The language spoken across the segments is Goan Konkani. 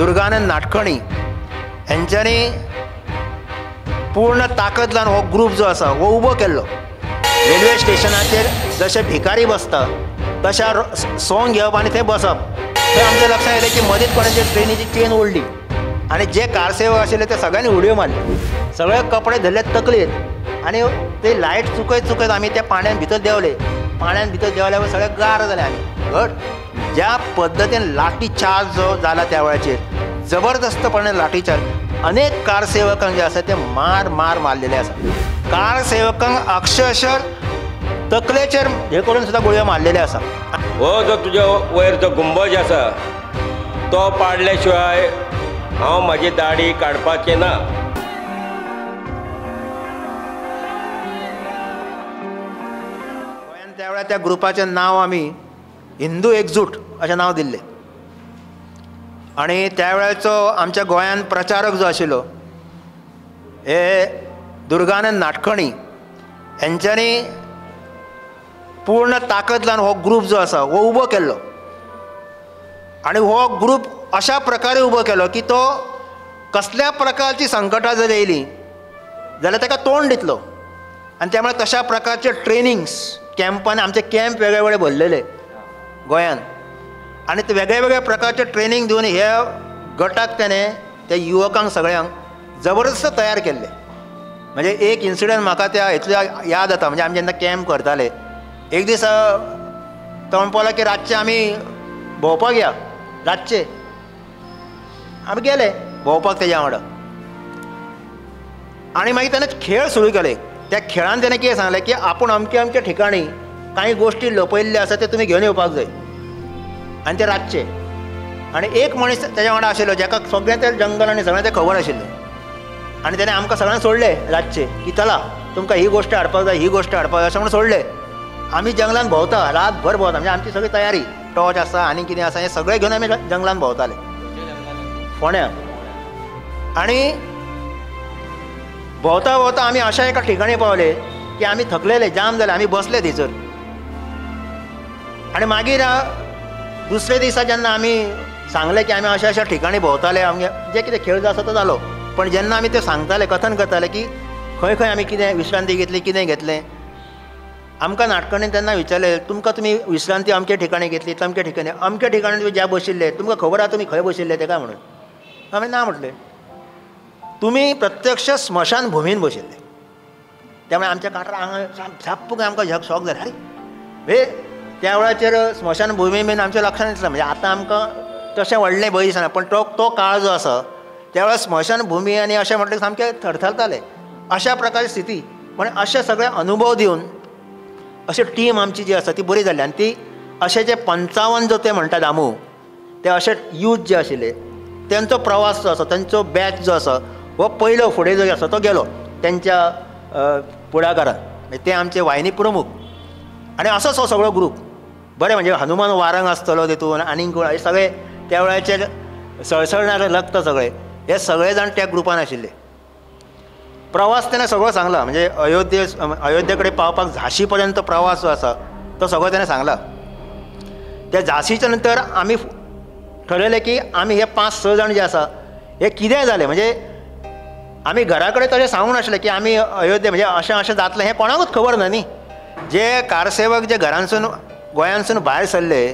दुर्गानंद नाटकणी हेंच्यांनी पूर्ण ताकद लावन हो ग्रूप जो आसा हो उबो केल्लो. रेल्वे स्टेशनाचेर जशे भिकारी बसता तशा सोंग घेवप आनी थंय बसप. थंय आमच्या लक्षांत येयलें की मदींच कोणाची ट्रेनीची चेन ओडली आनी जे कारसेवक आशिल्ले ते सगळ्यांनी उडयो मारल्यो, सगळे कपडे धरले तकलेर आनी ते लायट चुकयत चुकयत आमी त्या पाण्यान भितर देंवले. पाण्यान भितर देंवल्यावर सगळे गार जाले आमी घट. ज्या पद्दतीन लाठी चार्ज जो जाला त्या वेळाचेर जबरदस्तपणे लाठी चार्ज, अनेक कारसेवकांक जे आसा ते मार मार मारलेले आसा. कारसेवकांक अक्षरशः तकलेचेर हे करून सुद्दां गुळयो मारलेले आसा. हो जो तुज्या वयर जो गुंबज आसा तो पाडल्या शिवाय हांव म्हाजी दाडी काडपाचें ना. गोंयान त्या वेळार त्या ग्रुपाचें नांव आमी हिंदू एकजूट अशें नांव दिल्लें आनी त्या वेळाचो आमच्या गोंयान प्रचारक जो आशिल्लो हे दुर्गानंद नाटकणी हेंच्यांनी पूर्ण ताकद लावन हो ग्रूप जो आसा हो उबो केल्लो. आनी हो ग्रूप अशा प्रकारे उबो केलो की तो कसल्या प्रकारची संकटां जर येयलीं जाल्यार ताका तोंड दितलो. आनी त्यामुळे तशा प्रकारचे ट्रेनिंग्स कॅम्पान, आमचे कॅम्प वेगळे वेगळे भरलेले गोंयान आनी ते वेगळे वेगळे प्रकारचे ट्रेनींग दिवन ह्या गटाक तेणें त्या युवकांक सगळ्यांक जबरदस्त तयार केल्ले. म्हणजे एक इन्सिडंट म्हाका त्या हितून याद जाता, म्हणजे आमी जेन्ना कॅम्प करताले एक दीस तो म्हणपाक लागलो की रातचे आमी भोंवपाक या. रातचे आमी गेले भोंवपाक तेज्या वांगडा आनी मागीर तेणें खेळ सुरू केले. त्या खेळान तेणें कितें सांगलें की आपूण अमके अमके ठिकाणी कांय गोश्टी लपयल्ल्यो आसा ते तुमी घेवन येवपाक जाय आनी ते रातचे. आनी एक मनीस तेज्या वांगडा आशिल्लो जाका सगळें तें जंगल आनी सगळें तें खबर आशिल्लें आनी तेणें आमकां सगळ्यांक सोडलें रातचे की चला तुमकां ही गोश्ट हाडपाक जाय, ही गोश्ट हाडपाक जाय अशें म्हणून सोडलें. आमी जंगलान भोंवता, रातभर भोंवता, म्हणजे आमची सगळी तयारी टॉर्च आसा आनी कितें आसा हें सगळें घेवन आमी जंगलान भोंवताले फोंड्या. आनी भोंवता भोंवता आमी अशा एका ठिकाणी पावले की आमी थकलेले, जाम जाले, आमी बसले थंयसर. आनी मागीर दुसरे दिसा जेन्ना आमी सांगलें की आमी अशा अशा ठिकाणी भोंवताले, आमगे जे कितें खेळ जो आसा तो जालो, पण जेन्ना आमी ते सांगताले, कथन करताले की खंय खंय आमी कितें विश्रांती घेतली, कितें घेतलें, आमकां नाटकांनी तेन्ना विचारलें तुमकां तुमी विश्रांती अमके ठिकाणी घेतली, तमके ठिकाणी, अमके ठिकाणी तुमी ज्या बशिल्ले तुमकां खबर आसा तुमी खंय बशिल्ले ते काय म्हणून. आमी ना म्हटलें, तुमी प्रत्यक्ष स्मशान भुमीन बशिल्ले. त्यामुळे आमच्या कांठार हांगा साप्प आमकां झक शॉक जालें. अरे हे त्या वेळाचेर स्मशान भुमी बीन आमच्या लक्षांत येतलें, म्हणजे आतां आमकां तशें व्हडलें भंय दिसना, पण तो तो काळ जो आसा त्या वेळार स्मशान भुमी आनी अशें म्हटलें सामकें थरथरतालें अशा प्रकारची स्थिती. पण अशे सगळे अनुभव दिवन अशी टीम आमची जी आसा ती बरी जाली. आनी ती अशे जे 55 जो ते म्हणटा दामू ते अशे यूथ जे आशिल्ले तेंचो प्रवास जो आसा, तेंचो बॅच जो आसा हो पयलो फुडें जो आसा तो गेलो तेंच्या पुढाकारान, ते आमचे वाहिनी प्रमुख. आनी असोच हो सगळो ग्रूप बरें, म्हणजे हनुमान वारंग आसतलो तितून आनीक कोण, हे सगळे त्या वेळाचेर सळसळणारे रक्त सगळे हे सगळे जाण त्या ग्रुपान आशिल्ले. प्रवास तेणें सगळो सांगला, म्हणजे अयोध्ये कडेन पावपाक झांशी पर्यंत प्रवास जो आसा तो सगळो तेणें सांगला. त्या झांशीच्या नंतर आमी ठरयलें की आमी हे 5-6 जाण जे आसा हे कितेंय जालें, म्हणजे आमी घरा कडेन तशें सांगूंक नासलें की आमी अयोध्ये म्हणजे अशें अशें जातलें हें कोणाकूच खबर ना न्ही. जे कारसेवक जे घरांसून गोंयांसून भायर सरले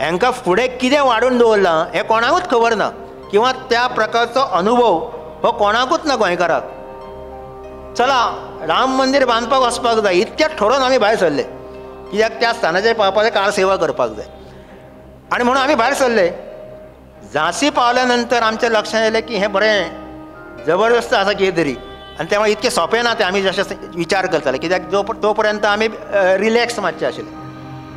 हांकां फुडें कितें वाडून दवरलां हें कोणाकूच खबर ना, किंवा त्या प्रकारचो अनुभव हो कोणाकूच ना गोंयकाराक. चला राम मंदीर बांदपाक वचपाक जाय इतक्या ठरोवन आमी भायर सरले, कित्याक त्या स्थानाचेर पावपाक कारसेवा करपाक जाय आनी म्हणून आमी भायर सरले. झांसी पावल्या नंतर आमच्या लक्षांत येयलें की हें बरें जबरदस्त आसा कितें तरी, आनी त्यामुळे इतकें सोंपें ना तें आमी जशें विचार करताले, कित्याक जो तो पर्यंत आमी रिलॅक्स मातशे आशिल्ले.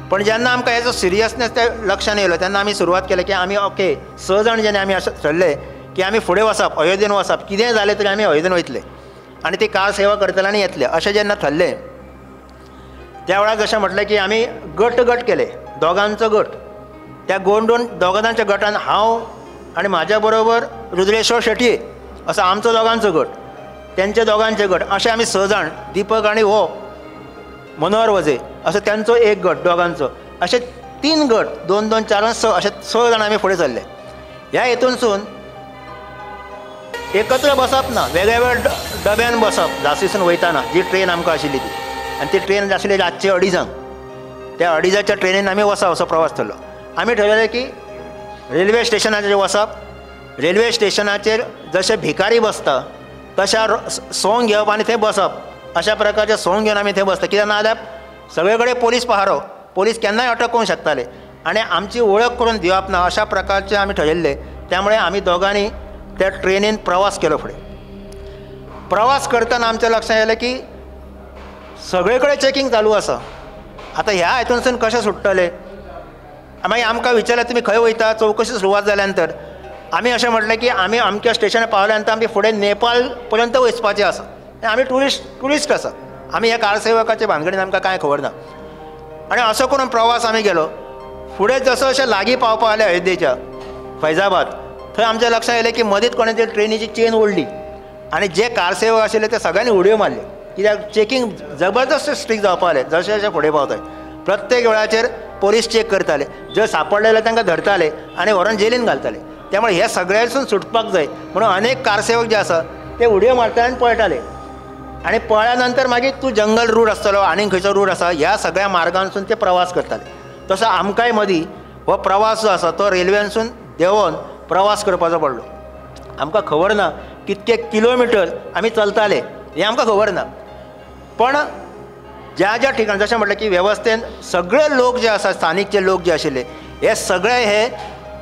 पण जेन्ना आमकां हेजो सिरियसनेस ते लक्षांत येयलो तेन्ना आमी सुरवात केली की आमी ओके 6 जाण जेन्ना आमी अशें ठरलें की आमी फुडें वचप, अयोध्येन वचप, कितेंय जालें तरी आमी अयोध्येन वयतले आनी ती कार सेवा करतले आनी येतले अशें जेन्ना ठरलें त्या वेळार जशें म्हटलें की आमी गट गट केले, दोगांचो गट. त्या गोंडून दोगां जाणांच्या गटान हांव आनी म्हाज्या बरोबर रुद्रेश्वर शेटये असो आमचो दोगांचो गट, तेंचे दोगांचे गट, अशे आमी 6 जाण, दीपक आनी हो मनोहर वझे असो तेंचो एक गट दोगांचो, अशे 3 गट, 2 2 4 6 अशे 6 जाण आमी फुडें सरले. ह्या हेतूनसून एकत्र बसप ना, वेगळ्या डब्यान बसप. झांसीसून वयताना जी ट्रेन आमकां आशिल्ली ती, आनी ती ट्रेन आशिल्ली रातचे 2:30, त्या 2:30च्या ट्रेनीन आमी वचप असो प्रवास थरलो. आमी ठरयलें की रेल्वे स्टेशनाचेर वचप, रेल्वे स्टेशनाचेर जशे भिकारी बसता तशा सोंग घेवप आनी थंय बसप, अशा प्रकारचें सोंग घेवन आमी थंय बसता. कित्याक नाजाल्यार सगळे कडेन पोलीस पहारो, पोलीस केन्नाय अटक करूंक शकताले आनी आमची वळख करून दिवप ना अशा प्रकारचें आमी ठरयल्लें. त्यामुळे आमी दोगांनी त्या ट्रेनीन प्रवास केलो. फुडें प्रवास करतना आमच्या लक्षांत आयलें की सगळे कडेन चॅकिंग चालू आसा. आतां ह्या हेतूनसून कशें सुट्टले? मागीर आमकां विचारलें तुमी खंय वयता? चवकशी सुरवात जाल्या नंतर आमी अशें म्हटलें की आमी अमक्या स्टेशनार पावल्या नंतर आमी फुडें नेपाळ पर्यंत वचपाचें आसा. आमी ट्युरिस्ट आसा, आमी ह्या कारसेवकाचे भानगडीन आमकां कांय खबर ना. आनी असो करून प्रवास आमी गेलो. फुडें जसो अशें लागीं पावपा आयले अयोध्येच्या फैजाबाद, थंय आमच्या लक्षांत आयलें की मदींच कोणें तरी ट्रेनीची चेन ओडली आनी जे कारसेवक आशिल्ले ते सगळ्यांनी उडयो मारल्यो. कित्याक चेकिंग जबरदस्त स्ट्रिक्ट जावपा आलें. जशें जशें फुडें पावताय प्रत्येक वेळाचेर पोलीस चेक करताले, जे सापडले जाल्यार तांकां धरताले आनी व्हरोन जेलीन घालताले. त्यामुळे हे सगळ्यांसून सुटपाक जाय म्हणून अनेक कारसेवक जे आसा ते उडयो मारताले आनी पळटाले. आनी पळ्ळ्या नंतर मागीर तूं जंगल रूट आसतलो आनी खंयचो रूट आसा ह्या सगळ्या मार्गांसून ते प्रवास करताले. तसो आमकांय मदीं हो प्रवास जो आसा तो रेल्वेनसून देंवोन प्रवास करपाचो पडलो. आमकां खबर ना कितके किलोमिटर आमी चलताले हें आमकां खबर ना, पण ज्या ज्या ठिकाणी जशें म्हटलें की वेवस्थेन सगळे लोक जे आसा, स्थानीक जे लोक जे आशिल्ले हे सगळे हे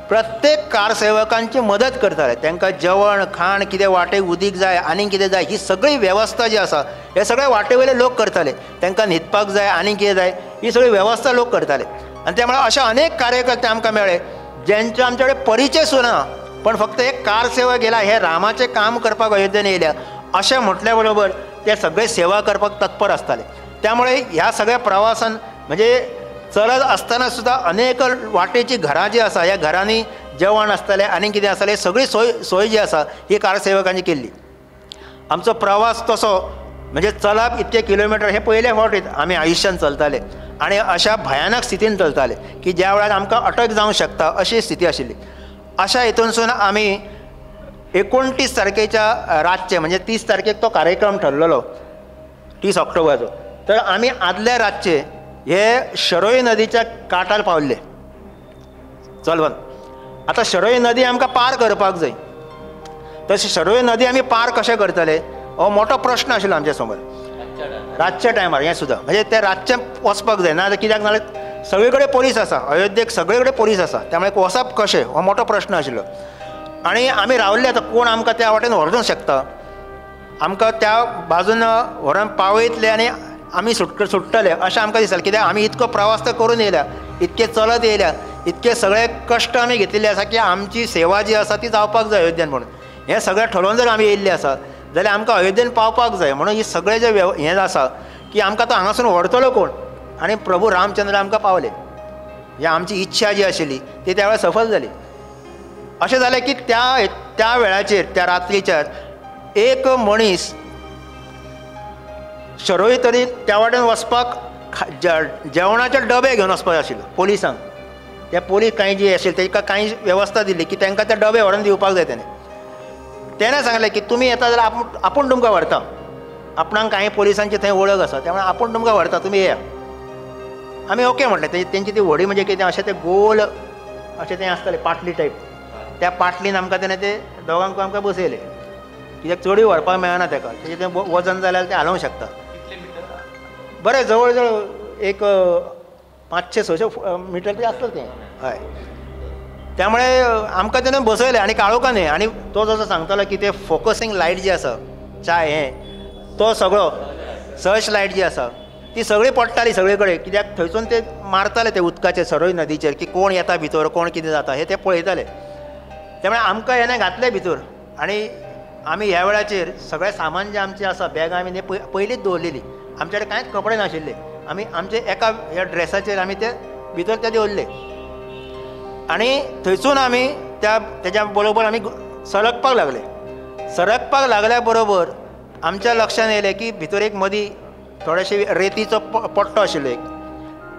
प्रत्येक कारसेवकांची मदत करताले. तांकां जेवण खाण कितें वाटेक उदीक जाय आनी कितें जाय ही सगळी वेवस्था जी आसा हे सगळे वाटे वयले लोक करताले. तांकां न्हिदपाक जाय आनी कितें जाय ही सगळी वेवस्था लोक करताले. आनी त्यामुळे अशे अनेक कार्यकर्ते आमकां मेळ्ळे ज्यांचे आमचे कडेन परिचय सुद्दां ना, पण फक्त एक कारसेवक येयला हे रामाचें काम करपाक अयोध्येन येयल्या अशें म्हटल्या बरोबर ते सगळे सेवा करपाक तत्पर आसताले. त्यामुळे ह्या सगळ्या प्रवासान म्हणजे चलत आसतना सुद्दां अनेक वाटेची घरां जी आसा ह्या घरांनी जेवण आसतालें आनी कितें आसतालें सगळी सोय जी आसा ही कारसेवकांनी केल्ली. आमचो प्रवास तसो म्हणजे चलप इतके किलोमिटर हे पयले फावटीत आमी आयुश्यान चलताले आनी अशा भयानक स्थितीन चलताले की ज्या वेळार आमकां अटक जावंक शकता अशी स्थिती आशिल्ली. अशा हितूनसून आमी 29 तारखेच्या रातचे म्हणजे 30 तारखेक तो कार्यक्रम ठरलेलो 30 ऑक्टोबराचो, तर आमी आदल्या रातचे हे शरोई नदीच्या काठार पावल्ले चलवन. आतां शरोई नदी आमकां पार करपाक जाय, तशें शरोई नदी आमी पार कशें करतले हो मोठो प्रश्न आशिल्लो आमच्या समोर रातच्या टायमार. हें सुद्दां म्हणजे ते रातचें वचपाक जाय ना कित्याक नाजाल्यार सगळे कडेन पोलीस आसा, अयोध्येक सगळे कडेन पोलीस आसा, त्यामुळे वचप कशें हो मोठो प्रश्न आशिल्लो. आनी आमी रावल्ले आतां कोण आमकां त्या वाटेन व्हरूंक शकता, आमकां त्या बाजून व्हरोन पावयतले आनी आमी सुट्टले अशें आमकां दिसतालें. कित्याक आमी इतको प्रवास तर करून येयल्या, इतके चलत येयल्या, इतके सगळे कश्ट आमी घेतिल्ले आसा की आमची सेवा जी आसा ती जावपाक जाय अयोध्येन म्हणून. हें सगळें ठरोवन जर आमी येयल्ले आसा जाल्यार आमकां अयोध्येन पावपाक जाय म्हणून ही सगळें जें हें आसा की आमकां तो हांगासून व्हरतलो कोण, आनी प्रभू रामचंद्र आमकां पावले. ही आमची इच्छा जी आशिल्ली ती त्या वेळार सफल जाली. अशें जालें की त्या त्या वेळाचेर त्या रात्रीच्यार एक मनीस शरोई तरी त्या वाटेन वचपाक जेवणाचे डबे घेवन वचपाक आशिल्लो पोलिसांक. त्या पोलीस कांय जी आशिल्ली तांकां कांय वेवस्था दिल्ली की तांकां ते डबे व्हरोन दिवपाक जाय. तेणें सांगलें की तुमी येता जाल्यार आपूण तुमकां व्हरता, आपणाक कांय पोलिसांची थंय वळख आसा त्यामुळे आपूण तुमकां व्हरता, तुमी येया. आमी ओके म्हटलें. तेंची ती व्हडी म्हणजे कितें अशें तें गोल अशें तें आसतालें पाटली टायप, त्या पाटलीन आमकां तेणें ते दोगांक आमकां बसयले कित्याक चडूय व्हरपाक मेळना ताका, तेजें तें वजन जाल्यार तें हालोवंक शकता. बरें जवळ जवळ एक 500-600 मिटर तरी आसतलें तें. हय, त्यामुळे आमकां तेणें बसयलें आनी काळोखान न्ही. आनी तो जसो सांगतालो की ते फोकसींग लायट जी आसा चाय हें तो सगळो सर्च लायट जी आसा ती सगळी पडटाली सगळे कडेन, कित्याक थंयसून ते मारताले ते उदकाचे सरोय नदीचेर की कोण येता भितर कोण कितें जाता हें ते पळयताले. त्यामुळे आमकां हेणें घातलें भितर आनी आमी ह्या वेळाचेर सगळें सामान जें आमचें आसा बॅगां आमी पयलींच दवरलेली, आमचे कडेन कांयच कपडे नाशिल्ले. आमी आमचे एका ह्या ड्रेसाचेर आमी ते भितर ते दवरले आनी थंयसून आमी त्या तेज्या बरोबर आमी सरकपाक लागले. सरकपाक लागल्या बरोबर आमच्या लक्षांत येयलें की भितर एक मदीं थोडेशे रेतीचो पट्टो आशिल्लो एक,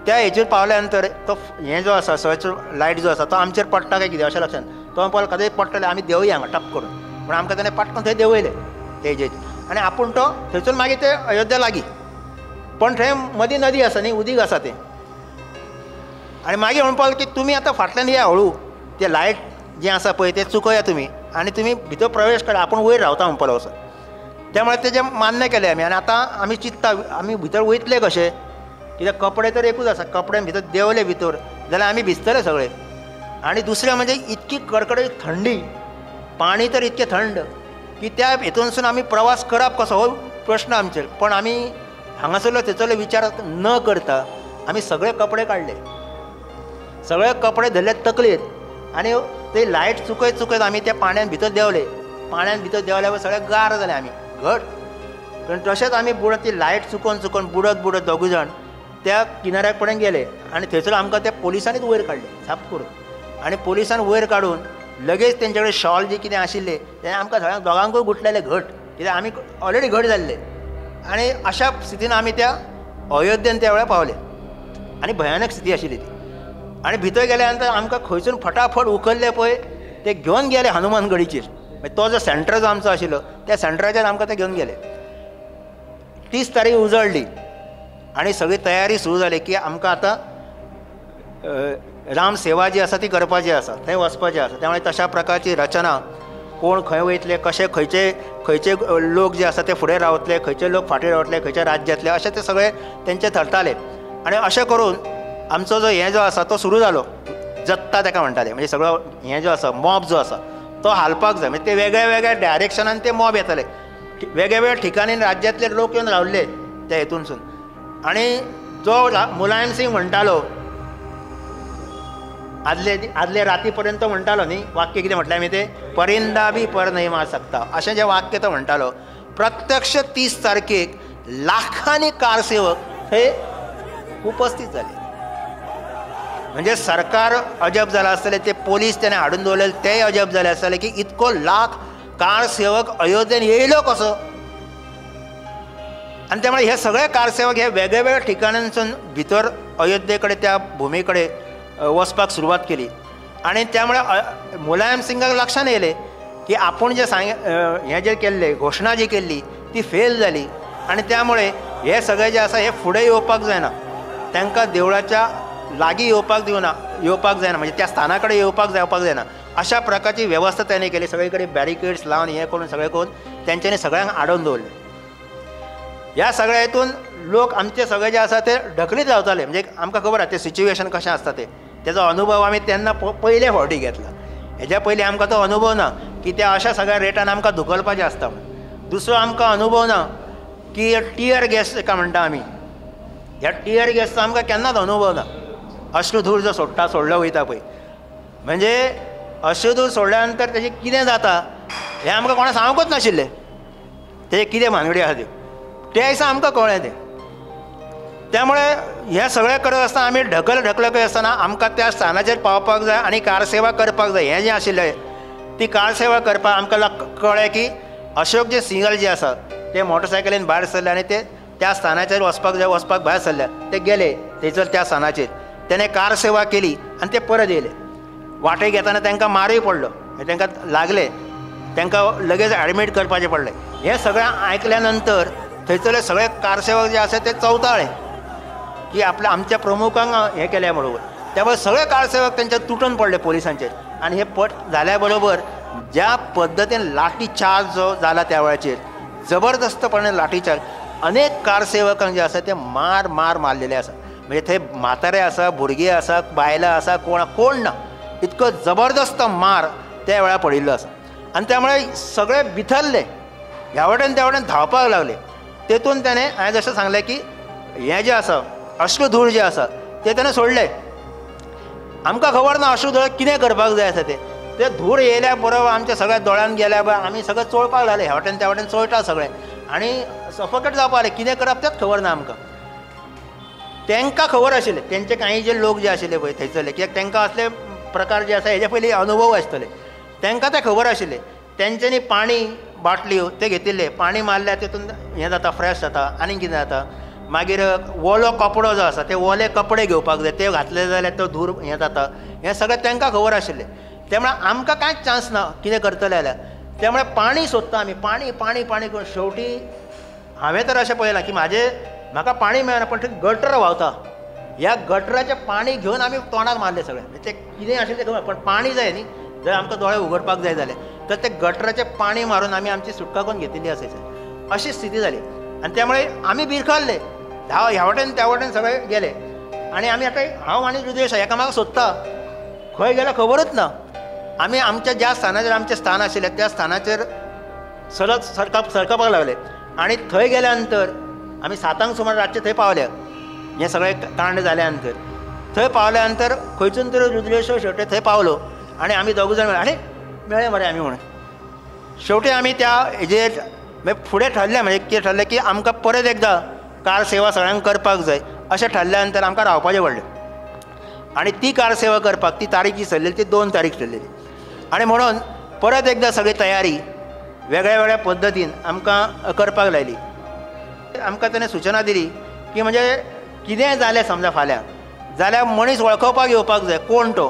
त्या हेचेर पावल्या नंतर तो हें जो आसा सर्च लायट जो आसा तो आमचेर पडटा काय कितें अशें लक्षांत, तो म्हणपाक लागलो कदें पडटलें आमी देंवया हांगा टप करून, पूण आमकां ताणें पाटकन थंय देंवयलें तेजेर आनी आपूण तो थंयसून मागीर ते अयोध्या लागीं, पण थंय मदीं नदी आसा न्ही, उदीक आसा तें. आनी मागीर म्हणपाक लागलो की तुमी आतां फाटल्यान या हळू, ते लायट जें आसा पळय तें चुकया तुमी आनी तुमी भितर प्रवेश करा, आपूण वयर रावता म्हणपाक लागलो असो. त्यामुळे तेजें मान्य केलें आमी. आनी आतां आमी चिंत्ता आमी भितर वयतले कशे, कित्याक कपडे तर एकूच आसा, कपडे भितर देंवले भितर जाल्यार आमी भिजतले सगळे. आनी दुसरें म्हणजे इतकी कडकडीत थंडी, पाणी तर इतकें थंड की त्या हेतूनसून आमी प्रवास करप कसो हो प्रश्न आमचेर. पण आमी हांगासरलो थंयसरलो विचार न करता आमी सगळे कपडे काडले, सगळे कपडे धरले तकलेर आनी ते लायट चुकयत चुकयत आमी त्या पाण्यान भितर देंवले. पाण्यान भितर देंवल्या सगळे गार जाले आमी घट. पण तशेंच आमी बुडत ती लायट चुकोवन चुकोवन बुडत बुडत दोगूय जाण त्या किनाऱ्या कडेन गेले आनी थंयसर आमकां त्या पोलिसांनीच वयर काडले साप करून. आनी पोलिसान वयर काडून लगेच तेंचे कडेन शॉल जे कितें आशिल्लें तें आमकां सगळ्यांक दोगांकूय गुटलेले घट, कित्याक आमी ऑलरेडी घट जाल्ले. आनी अशा स्थितीन आमी त्या अयोध्येन त्या वेळार पावले आनी भयानक स्थिती आशिल्ली ती. आनी भितर गेल्या नंतर आमकां खंयसून फटाफट उखल्ले पळय ते घेवन गेले हनुमान गडीचेर. मागीर तो जो सेंटर जो आमचो आशिल्लो त्या सेंटराचेर आमकां ते घेवन गेले. 30 तारीख उजळ्ळी आनी सगळी तयारी सुरू जाली की आमकां आतां राम सेवा जी आसा ती करपाची आसा, थंय वचपाचें आसा. त्यामुळे तशा प्रकारची रचना, कोण खंय वयतले, कशे खंयचे खंयचे लोक जे आसा ते फुडें रावतले, खंयचे लोक फाटीं रावतले, खंयच्या राज्यांतले, अशें ते सगळे तेंचे थरताले. आनी अशें करून आमचो जो हें जो आसा तो सुरू जालो. जत्ता ताका म्हणटाले, म्हणजे सगळो हें जो आसा मॉब जो आसा तो हालपाक जाय. म्हणजे ते वेगळ्या वेगळ्या डायरेक्शनान ते मॉब येताले, वेगळ्या वेगळ्या ठिकाणी राज्यांतले लोक येवन रावल्ले त्या हेतूनसून. आनी जो मुलायम सिंग म्हणटालो आदले आदले राती पर्यंत म्हणटालो न्ही वाक्य कितें म्हटलें आमी तें, परिंदा बी पर नहीं मार सकता, अशें जें वाक्य तो म्हणटालो. प्रत्यक्ष 30 तारखेक लाखांनी कारसेवक हे उपस्थित जाले. म्हणजे सरकार अजब जालां आसतलें, ते पोलीस तेणें हाडून दवरलेले तेय अजब जाले आसतले की इतको लाख कारसेवक अयोध्येन येयलो कसो. आनी त्यामुळे हे सगळे कारसेवक हे वेगळ्या वेगळ्या ठिकाणांसून भितर अयोध्ये कडेन त्या भुमी कडेन वचपाक सुरवात केली. आनी त्यामुळे मुलायम सिंगाक लक्षान येयलें की आपूण जें सांग हें जें केल्लें घोशणा जी केल्ली ती फेल जाली आनी त्यामुळे हे सगळे जे आसा हे फुडें येवपाक जायना, तांकां देवळाच्या लागीं येवपाक दिवना, येवपाक जायना, म्हणजे त्या स्थाना कडेन येवपाक जावपाक जायना. अशा प्रकारची वेवस्था ताणें केली. सगळे कडेन बॅरिकेड्स लावन हें करून सगळें करून तेंच्यांनी सगळ्यांक आडोवन दवरलें. ह्या सगळ्या हितून लोक आमचे सगळे जे आसा ते ढकलीत रावताले. म्हणजे आमकां खबर आसा तें सिच्युएशन कशें आसता तें, तेजो अनुभव आमी तेन्ना पयले फावटी घेतला. हेज्या पयलीं आमकां तो अनुभव ना की त्या अशा सगळ्या रेटान आमकां धुकलपाचें आसता म्हणून. दुसरो आमकां अनुभव ना की टियर गॅस एका म्हणटा आमी, ह्या टियर गॅसचो आमकां केन्नाच अनुभव ना. अश्रुधूर जो सोडटा सोडलो वयता पळय, म्हणजे अश्रुधूर सोडल्या नंतर तेजें कितें जाता हें आमकां कोणा सांगूंकच नाशिल्लें, तेजें कितें भानगडी आसा त्यो त्या दिसा आमकां कळ्ळें तें. त्यामुळे हें सगळें करत आसतना आमी ढकल ढकल करत आसतना आमकां त्या स्थानाचेर पावपाक जाय आनी कारसेवा करपाक जाय. हें जें आशिल्लें ती कारसेवा करपाक आमकां कळ्ळें की अशोक जे सिंगल जे आसा ते मोटरसायकलीन भायर सरले आनी ते त्या स्थानाचेर वचपाक जाय, वचपाक भायर सरले, ते गेले थंयसर त्या स्थानाचेर तेणें कारसेवा केली आनी ते परत येयले. वाटेक येतना तांकां मारूय पडलो, तांकां लागले, तांकां लगेच एडमीट करपाचें पडलें. हें सगळें आयकल्या नंतर थंयसरले सगळे कारसेवक जे आसा ते चवताळे की आपल्या आमच्या प्रमुखांक हें केलें म्हणून. त्यामुळे सगळे कारसेवक तेंच्या तुटून पडले पोलिसांचेर. आनी हे पट जाल्या बरोबर ज्या पद्दतीन लाठी चार्ज जो जाला त्या वेळाचेर जबरदस्तपणे लाठी चार्ज, अनेक कारसेवकांक जे आसा ते मार मार मारलेले आसा. म्हणजे थंय म्हातारे आसा, भुरगीं आसा, बायलां आसा, कोण कोण ना, इतको जबरदस्त मार त्या वेळार पडिल्लो आसा. आनी त्यामुळे सगळे बिथरले, ह्या वटेन त्या वटेन धांवपाक लागले. तेतून तेणें हांवें जशें सांगलें की हें जें आसा अश्रुधूर जें आसा तें तेणें सोडलें. आमकां खबर ना अश्रुधूर कितें करपाक जाय आसा तें. ते धूर येयल्या बरोबर आमच्या सगळ्या दोळ्यान गेल्या बरोबर आमी सगळें चोळपाक लागले, ह्या वटेन त्या वटेन चोळटा सगळें आनी सफोकेट जावपाक लागलें. कितें करप तेंच खबर ना आमकां. तांकां खबर आशिल्लें, तेंचे कांय जे लोक जे आशिल्ले पळय थंयसरले, कित्याक तांकां असले प्रकार जे आसा हेजे पयलीं अनुभव आसतले, तांकां तें खबर आशिल्लें. तेंच्यांनी पाणी बाटल्यो ते घेतिल्ले, पाणी मारल्यार तितून हें जाता, फ्रेश जाता, आनी कितें जाता. मागीर ओलो कपडो जो आसा ते ओले कपडे घेवपाक जाय, ते घातले जाल्यार तो धूर हें जाता, हें सगळें तांकां खबर आशिल्लें. त्यामुळे आमकां कांयच चान्स ना कितें करतले जाल्यार. त्यामुळे पाणी सोदता आमी, पाणी पाणी पाणी करून शेवटी हांवें तर अशें पळयलां की म्हाका पाणी मेळना, पण थंय गटर व्हांवता, ह्या गटराचें पाणी घेवन आमी तोंडाक मारलें सगळें. तें कितें आशिल्लें तें खबर, पण पाणी जाय न्ही, जर आमकां दोळे उगडपाक जाय जाल्यार तर तें गटराचें पाणी मारून आमी आमची सुटका करून घेतिल्ली आसा. अशी स्थिती जाली आनी त्यामुळे आमी बिरखल्ले, धांव ह्या वटेन त्या वटेन सगळे गेले. आनी आमी आतां हांव आनी रुद्रेश एकामेकाक सोदता, खंय गेलो खबरूच ना. आमी आमच्या ज्या स्थानाचेर आमचें स्थान आशिल्लें त्या स्थानाचेर सरत सरकपाक लागले. आनी थंय गेल्या नंतर आमी 7 सुमार रातचे थंय पावले. हें सगळें कांड जाल्या नंतर थंय पावल्या नंतर खंयसून तरी रुद्रेश्वर शेवटे थंय पावलो आनी आमी दोगूय जाण आरे मेळ्ळे मरे आमी म्हणून. शेवटी आमी त्या हेजेर मागीर फुडें ठरलें, म्हणजे कितें ठरलें की आमकां परत एकदां कार सेवा सगळ्यांक करपाक जाय अशें ठरल्या नंतर आमकां रावपाचें पडलें. आनी ती कार सेवा करपाक ती तारीख जी सरलेली ती 2 तारीख सरलेली. आनी म्हणून परत एकदां सगळी तयारी वेगळ्या वेगळ्या पद्दतीन आमकां करपाक लायली. आमकां ताणें सुचना दिली की म्हणजे कितेंय जालें समजा फाल्यां जाल्यार मनीस वळखोवपाक येवपाक जाय कोण तो,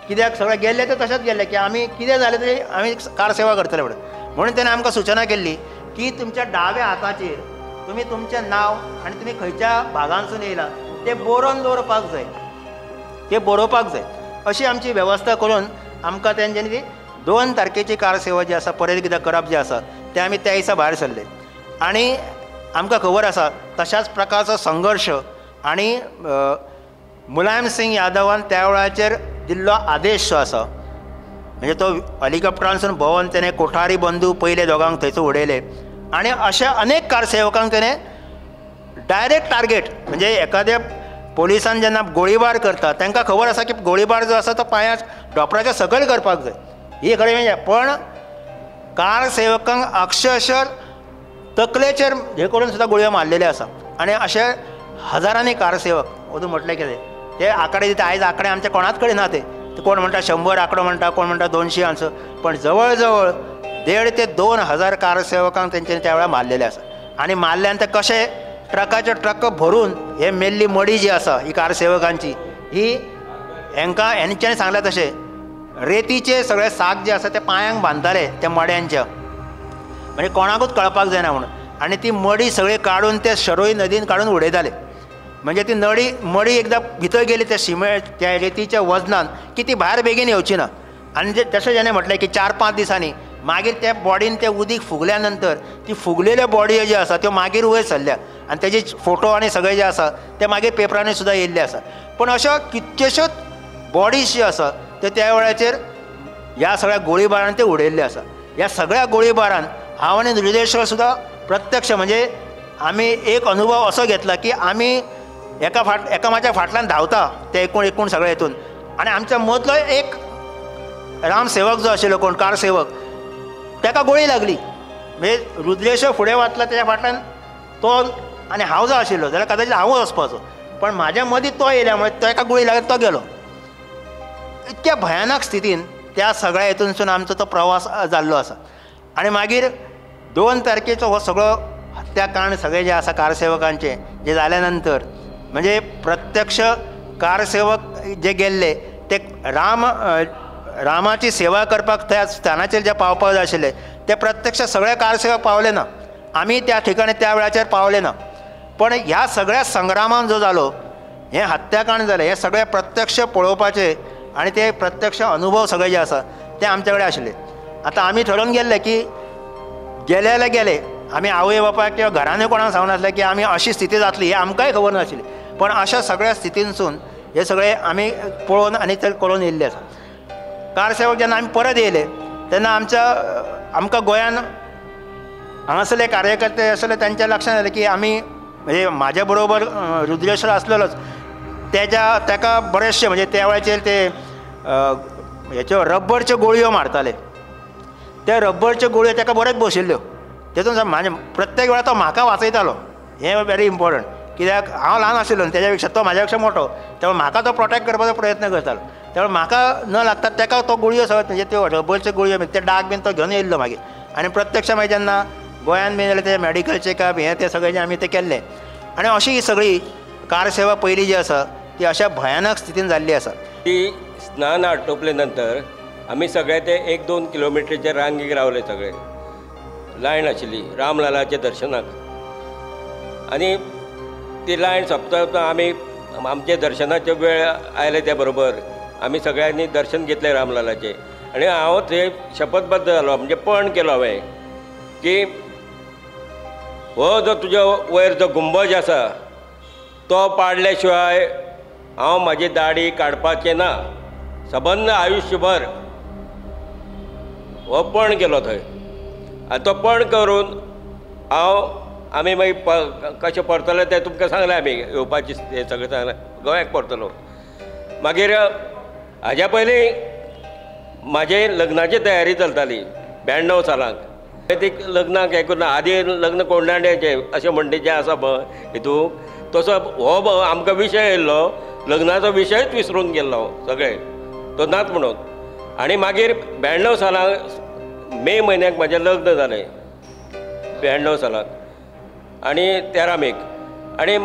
कित्याक सगळे गेल्ले ते तशेंच गेल्ले की आमी कितें जालें तरी आमी कार सेवा करतले म्हणून. म्हणून ताणें आमकां सुचना केल्ली की तुमच्या डाव्या हाताचेर तुमी तुमचें नांव आनी तुमी खंयच्या भागांसून येयला तें बरोवन दवरपाक जाय, तें बरोवपाक जाय. अशी आमची वेवस्था करून आमकां तेंच्यांनी ती 2 तारखेची कार सेवा जी आसा परत एकदां करप जें आसा तें आमी त्या दिसा भायर सरले. आनी आमकां खबर आसा तशाच प्रकारचो संघर्श आनी मुलायम सिंग यादवान त्या वेळाचेर दिल्लो आदेश जो आसा, म्हणजे तो हेलिकॉप्टरांसून भोंवन तेणें कोठारी बंधू पयले दोगांक थंयसर उडयले आनी अशा अनेक कारसेवकांक तेणें डायरेक्ट टार्गेट, म्हणजे एखाद्या पोलिसान जेन्ना गोळीबार करता तांकां खबर आसा की गोळीबार जो आसा तो पांया डोपराच्या सकयल करपाक जाय, ही खरें म्हणजे, पण कारसेवकांक अक्षरशः तकलेचेर हे करून सुद्दां गुळयो मारलेल्यो आसा. आनी अशे हजारांनी कारसेवक अजून म्हटलें कितें ते आंकडे दिता, आयज आंकडे आमचे कोणाच कडेन ना, ते कोण म्हणटा 100 आंकडो म्हणटा, कोण म्हणटा 200 आमचो, पण जवळ जवळ 1.5 ते 2 हजार कारसेवकांक तेंच्यांनी त्या वेळार मारलेले आसा. आनी मारल्यान ते कशे ट्रकाचे ट्रक भरून हे मेल्ली मडी जी आसा ही कारसेवकांची, ही हेंकां हेंच्यांनी सांगलें तशें रेतीचे सगळे साक जे आसा ते पांयांक बांदताले त्या मड्यांच्या, म्हणजे कोणाकूच कळपाक जायना म्हणून. आनी ती मडी सगळी काडून ते शरोई नदीन काडून उडयताले, म्हणजे ती नडी मडी एकदां भितर गेली त्या शिमे त्या रेतीच्या वजनान की ती भायर बेगीन येवची ना. आनी जे तशें जेणें म्हटलें की 4-5 दिसांनी मागीर त्या बॉडीन तें उदीक फुगल्या नंतर ती फुगलेल्यो बॉडयो ज्यो आसा त्यो मागीर वयर सरल्या आनी तेजे फोटो आनी सगळे जे आसा ते मागीर पेपरांनी सुद्दां येयल्ले आसा. पूण अश्यो कितक्योश्योच बॉडीज ज्यो आसा त्यो त्या वेळाचेर ह्या सगळ्या गोळीबारान ते उडयल्ले आसा. ह्या सगळ्या गोळीबारान हांव आनी रुद्रेश्वर सुद्दां प्रत्यक्ष, म्हणजे आमी एक अनुभव असो घेतला की आमी एकामेकाच्या फाटल्यान धांवता ते एकूण एकूण सगळे हेतून, आनी आमच्या मदलो एक रामसेवक जो आशिल्लो कोण कारसेवक ताका गोळी लागली, म्हणजे रुद्रेश्वर फुडें वतला तेच्या फाटल्यान तो आनी हांव जो आशिल्लो जाल्यार कदाचित हांवूच वचपाचो, पण म्हाज्या मदीं तो येयल्या मुळे ताका गोळी लागली तो गेलो. इतक्या भयानक स्थितीन त्या सगळ्या हेतूनसून आमचो तो प्रवास जाल्लो आसा. आनी मागीर 2 तारखेचो हो सगळो हत्याकांड सगळें जें आसा कारसेवकांचें जें जाल्या नंतर, म्हणजे प्रत्यक्ष कारसेवक जे गेल्ले ते रामाची सेवा करपाक त्या स्थानाचेर जे पावपाक जाय आशिल्ले ते प्रत्यक्ष सगळे कारसेवक पावले ना, आमी त्या ठिकाणी त्या वेळाचेर पावले ना. पण ह्या सगळ्या संग्रामान जो जालो, हें हत्याकांड जालें, हें सगळें प्रत्यक्ष पळोवपाचें आनी ते प्रत्यक्ष अनुभव सगळे जे आसा ते आमचे कडेन आशिल्ले. आतां आमी ठरोवन गेल्ले की गेले जाल्यार गेले, आमी आवय बापायक किंवा घरानूय कोणाक सांगनासलें की आमी अशी स्थिती जातली हें आमकांय खबर नाशिल्ली, पण अशा सगळ्या स्थितीनसून हे सगळे आमी पळोवन आनी ते करून येयल्ले आसा. कारसेवक जेन्ना आमी परत येयले तेन्ना आमकां गोंयान हांगासरले कार्यकर्ते आसले तांच्या लक्षांत आयलें की आमी, म्हणजे म्हाज्या बरोबर रुद्रेश्वर आसलेलोच, तेका बरेचशे म्हणजे त्या वेळाचेर ते हेच्यो रब्बरच्यो गोळयो मारताले, त्या रब्बरच्यो गोळयो ताका बऱ्योच बशिल्ल्यो, तेतून म्हाजे प्रत्येक वेळार तो म्हाका वाचयतालो, हें व्हेरी इम्पॉर्टंट, कित्याक हांव ल्हान आशिल्लो न्हू तेज्या पेक्षा तो म्हाज्या पेक्षा मोठो, त्यामुळे म्हाका तो प्रोटेक्ट करपाचो प्रयत्न करतालो, त्यामुळे म्हाका न लागता ताका तो गुळयो सगळ्यो म्हणजे त्यो रबरच्यो गुळयो ते डाग बीन तो घेवन येयल्लो मागीर. आनी प्रत्यक्ष मागीर जेन्ना गोंयान बीन जाल्यार ते मेडिकल चॅकअप हें तें सगळें जें आमी तें केल्लें. आनी अशी ही सगळी कारसेवा पयली जी आसा ती अशा भयानक स्थितीन जाल्ली आसा. ती स्नान आटोपले नंतर आमी सगळे ते 1-2 किलोमिटरचे रांगेक रावले, सगळे लायन आशिल्ली रामलालाच्या दर्शनाक. आनी ती लायन सोंपता आमी आमचे दर्शनाचे वेळ आयले त्या बरोबर आमी सगळ्यांनी दर्शन घेतलें रामलालाचें. आनी हांव थंय शपथबद्ध जालो, म्हणजे पण केलो हांवें की हो जो तुज्या वयर जो गुंबज आसा तो पाडल्या शिवाय हांव म्हाजी दाडी काडपाचें ना, सबंद आयुश्यभर. हो पण केलो थंय. आनी तो पण करून हांव आमी मागीर कशें परतले तें तुमकां सांगलें, आमी येवपाचें हें सगळें सांगलें, गोंयाक परतलो. मागीर हाज्या पयलीं म्हाजे लग्नाची तयारी चलताली 92 सालांक. ती लग्नाक हें करून आदी लग्न कोंडाण्याचें अशें म्हणटा जें आसा पळय हितू तसो हो आमकां विशय येयल्लो, लग्नाचो विशयच विसरून गेल्लो सगळे, तो नाच म्हणून. आनी मागीर 92 सालांक मे म्हयन्याक म्हाजें लग्न जालें, 92 सालांक आनी 13 मेक. आनी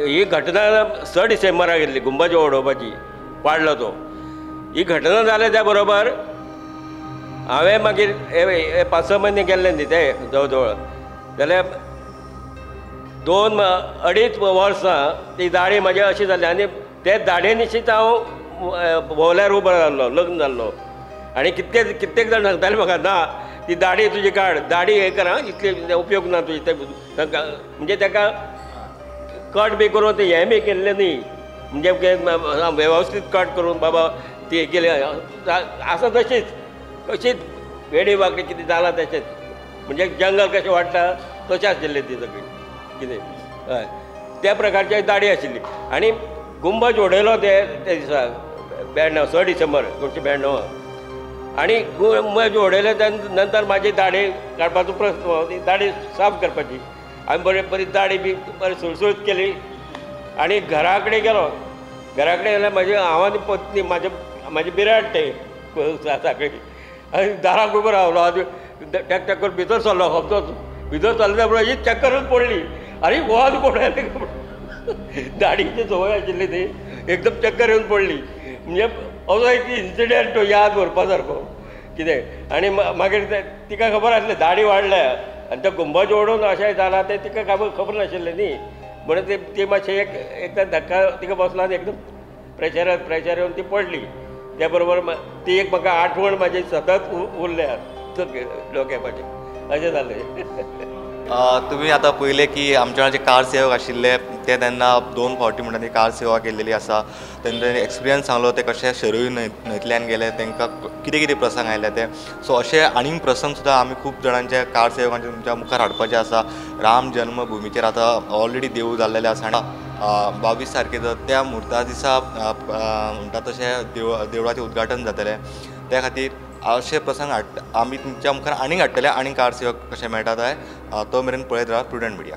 ही घटना 6 डिसेंबराक येयल्ली, गुंबज उडोवपाची पाडलो तो. ही घटना जाल्या त्या बरोबर हांवें मागीर 5-6 म्हयने गेल्ले न्ही ते जवळ जवळ, जाल्यार 2-2.5 वर्सां ती दाडी म्हाजी अशी जाली. आनी ते दाडये निशीच हांव भोंवल्यार उबो जाल्लो, लग्न जाल्लो. आनी कित्येक जाण सांगताले म्हाका, ना ती दाडी तुजी काड, दाडी हें कर, इतली उपयोग ना तुजी. म्हणजे ताका कट बी करून ते हें बी केल्लें न्ही, म्हणजे वेवस्थीत कट करून बाबा ती केली आसा तशीच, कशीच वेडी वाकडी कितें जालां तशेंच, म्हणजे जंगल कशें वाडटा तशें आशिल्लें ती सगळी कितें. हय, त्या प्रकारची दाडी आशिल्ली. आनी गुंबज उडयलो ते दिसा 92, 6 डिसेंबर 1992. आनी गुंबज उडयले त्या नंतर म्हाजी दाडी काडपाचो प्रस्न, ती दाडी साफ करपाची. आमी बरी बरी दाडी बी बरी सुळसुळीत केली आनी घरा कडेन गेलो. घरा कडेन गेल्यार म्हाजी हांव आनी पत्नी म्हाजे म्हाजी बिराड ते साकळी, आनी दाराक उबो रावलो आनी टॅक टॅक करून भितर सरलो. खबरोच भितर सरल्या बरोबर ही चक्करूच पडली, आनी हो आनी कोण आयले, दाडीची संवय आशिल्ली ती एकदम चक्कर येवन पडली. म्हणजे असो एक इन्सिडंट तो याद उरपा सारको कितें. आनी मागीर तिका खबर आसलें दाडी वाडल्या आनी तो गुंबज ओडून अशें जालां तें तिका खबर नाशिल्लें न्ही, म्हणून ती मातशें एकदां धक्का तिका बसलो आनी एकदम प्रेशर येवन ती पडली. त्या बरोबर ती एक म्हाका आठवण म्हाजी सतत उरल्या डोक्यापाचें, अशें जालें. तुमी आतां पळयलें की आमच्या जे कार सेवक आशिल्ले ते तेन्ना 2 फावटी म्हणटा ती कार सेवा केल्लेली आसा. तेंचे एक्सपिरियन्स सांगलो, ते कशे शरयू न्हंयतल्यान गेले, तांकां कितें कितें प्रसंग आयले ते. सो अशे आनीक प्रसंग सुद्दां आमी खूब जाणांचे कार सेवकांचे तुमच्या मुखार हाडपाचे आसा. राम जन्मभुमीचेर आतां ऑलरेडी देवूळ जाल्लेलें आसा आनी 22 तारखेचो त्या म्हुर्ता दिसा म्हणटा तशें देवळाचें उद्घाटन जातलें. त्या खातीर अशे प्रसंग आमी तुमच्या मुखार आनीक हाडटले, आनीक कार सेवक कशे मेळटा ते. तो मेरेन पळयत राहा प्रुडंट मिडिया.